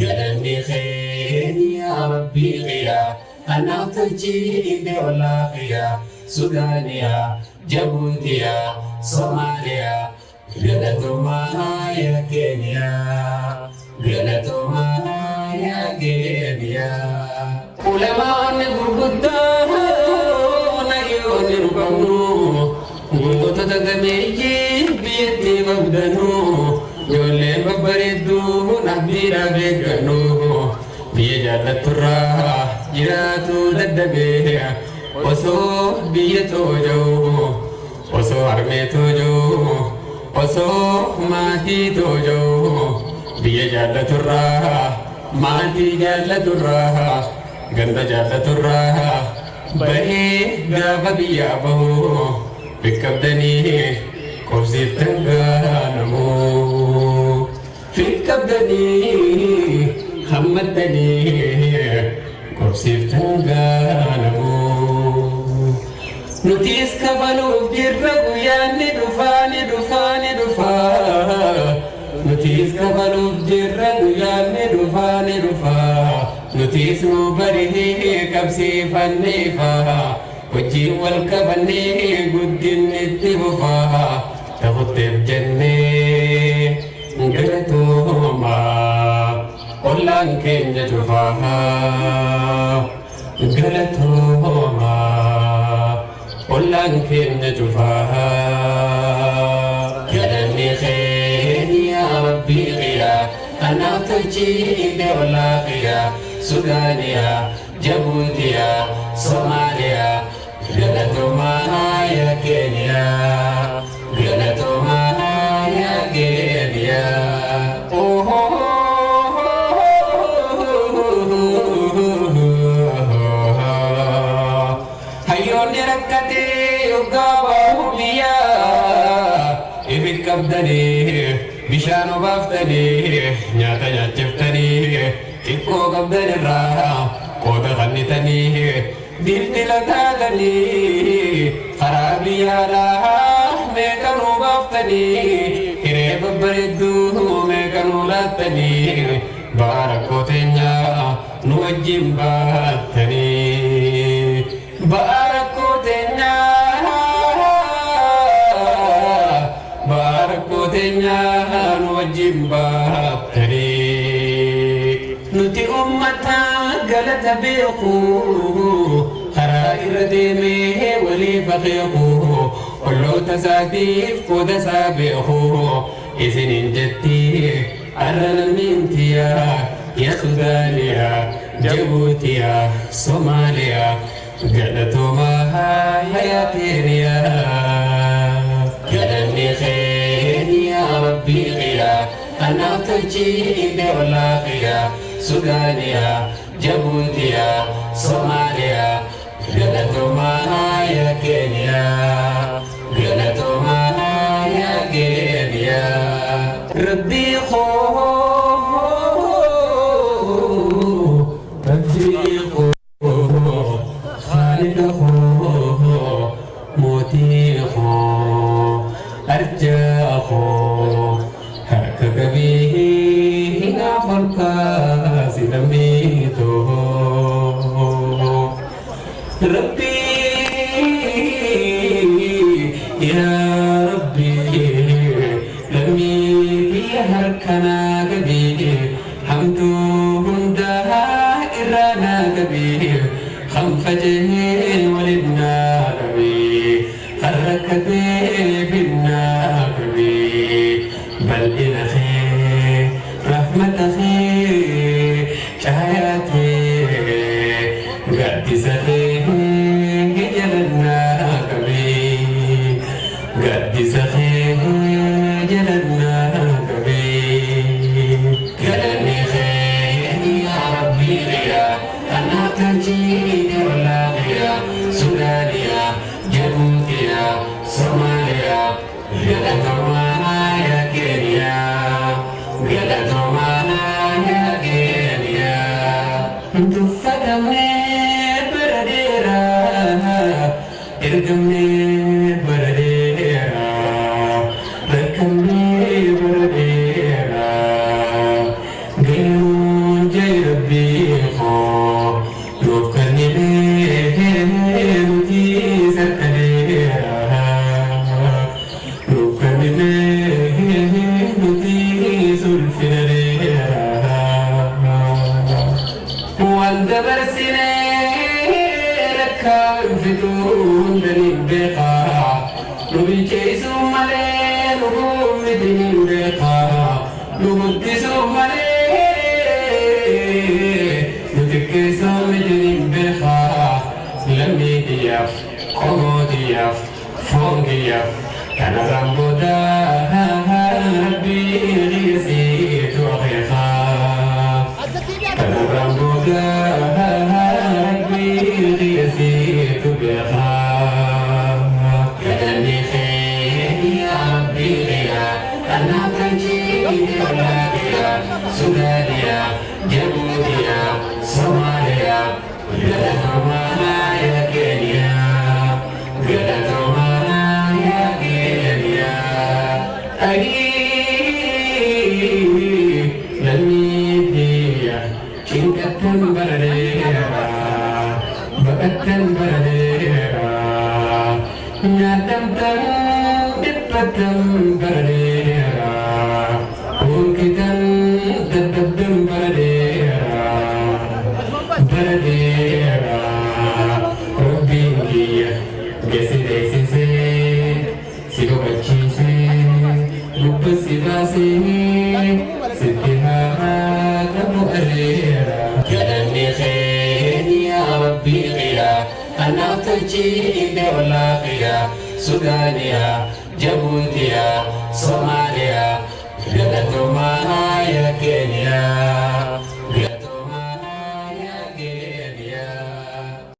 Galanni kee yaa Rabbii kiyya, anaaf tolchite ollaa kiyya. Sudaaniyaa, Jabuutiyaa, Somaaliyaa, galatoomaa yaa Keeniyaa, galatoomaa yaa Keeniyaa. Ulamaonni gurguddoon hayyoonni nu qabnu, gootota gameeyyii biyyattii qabdannu, ijoolleen babbareedduu abdiidhaaf eeggannu, biyya jaallatturraa jiraatu dadhabee, osoo biyya tooja'u, osoo harmee tooja'u, osoo maatii tooja'u, biyya jaallaturraa, maatii jaallaturraa, ganda jaallaturraa bahee gaafa biyyaa bahu, fiqqabdanii qobsiiftan gaanamuu, fiqqabdanii hammattanii qobsiiftan gaanamuu. Nutis kafaluuf jirra, guyyaan ni dhufaa, ni dhufaa, ni dhufaa. Nutis kafaluuf jirra, guyyaan ni dhufaa, ni dhufaa. Nutis nu barihee qabsiifanneefaa, wajjin wal qabannee guddinni itti fufaa. Ta'utteef jennee galatooma ollaan keenya cufaa, galatooma ollaan keenya cufaa. Galanni kee yaa Rabbii kiyya, anaaf tolchite ollaa kiyya. Sudaaniyaa, Jabuutiyaa, Somaaliyaa, galatoomaa yaa Keeniyaa, galatoomaa yaa Keeniyaa. Hayyoonni rakkatee yoggaa baahu biyyaa ifit qabdanii, bishaan obaaftanii, nyaata nyaachiftanii, xiqqoo qabdan irraa qooda kennitanii, dildila taatanii, karaa biyya alaa meeqa nuu baaftanii, hiree babbareedduu meeqa nuu laattanii, ba'aa rakkoo teenyaa nu wajjin baattanii, ba'aa rakkoo teenyaa, ba'aa rakkoo teenyaa nu wajjin baattanii. Nuti ummata galata beeku, karaa irra deemee waliif akeeku, olloota isaatiif qooda isaa beeku isiniin jetti arra lammiintiyaa yaa Sudaaniyaa, Jabuutiyaa, Somaaliyaa, galatoomaa yaa Keeniyaa. Galanni kee yaa Rabbii kiyya, anaaf tolchite ollaa kiyya. Sudaaniyaa, Jabuutiyaa, Somaaliyaa, galatoomaa yaa Keeniyaa, galatoomaa yaa Keeniyaa. Rabbii koo, Rabbii koo, Khaalida koo, mootii koo, arjaa koo, harka qabii naaf ol kaasi lammii too. Rabbii yaa Rabbii, lammii biyya harka naa qabii, hamtuu hundaa irraa naa qabii, kan faca'ee waliin naa qabii, kan rakkatee finnaa qabii, bal'ina kee, rahmata kee, caayaa kee, gaaddisa kee jalannaa qabii, gaaddisa kee jalannaa qabii. Galanni kee yaa Rabbii kiyya, anaaf tolchite ollaa kiyya. Sudaaniyaa, Jabuutiyaa, Somaaliyaa, galatoomaa yaa Keeniyaa, galatoomaa yaa Keeniyaa. Tuffatamnee bara dheeraa, ergamnee bara dheeraa, rakkamnee bara dheeraa, galuun jira Rabbii koo nuuf kennitee nuti sakkadeera, nuuf kennitee nuti sulfinadeera. Waan dabarsinee rakkaan fixuu hunda ni beekaa, nu bilcheessuu malee nu miti ni beekaa, nu guddisuu malee nu xiqqeessuu miti ni beekaa. Lammii kiyyaaf, qomoo kiyyaaf, foon kiyyaaf, kanarraan booda Rabbii qiyasiitu akeekaa. Kanarraan booda Rabbii qiyasiitu beekaa. Galanni kee yaa Rabbii kiyyaa, kanaaf tolchite ollaa kiyyaa, Sudaaniyaa, Jabuutiyaa, Somaaliyaa, galatoomaa yaa Keeniyaa, galatoomaa yaa Keeniyaa. Ayii lammii biyya cinqattan bara dheeraa, baqattan bara dheeraa, nyaatamtan dhiphattan bara dheeraa, hunkitan dadhabdan bara dheeraa, bara dheeraa. Rabbiin kiyya gasi beeksisee si boqochiisee gubba si baasee sitti haa qabu areera. Galanni kee yaa Rabbii kiyyaa, kanaaf tolchite ollaa kiyyaa, Sudaaniyaa, Jabuutiyaa, Somaaliyaa, galatoomaa yaa Keeniyaa.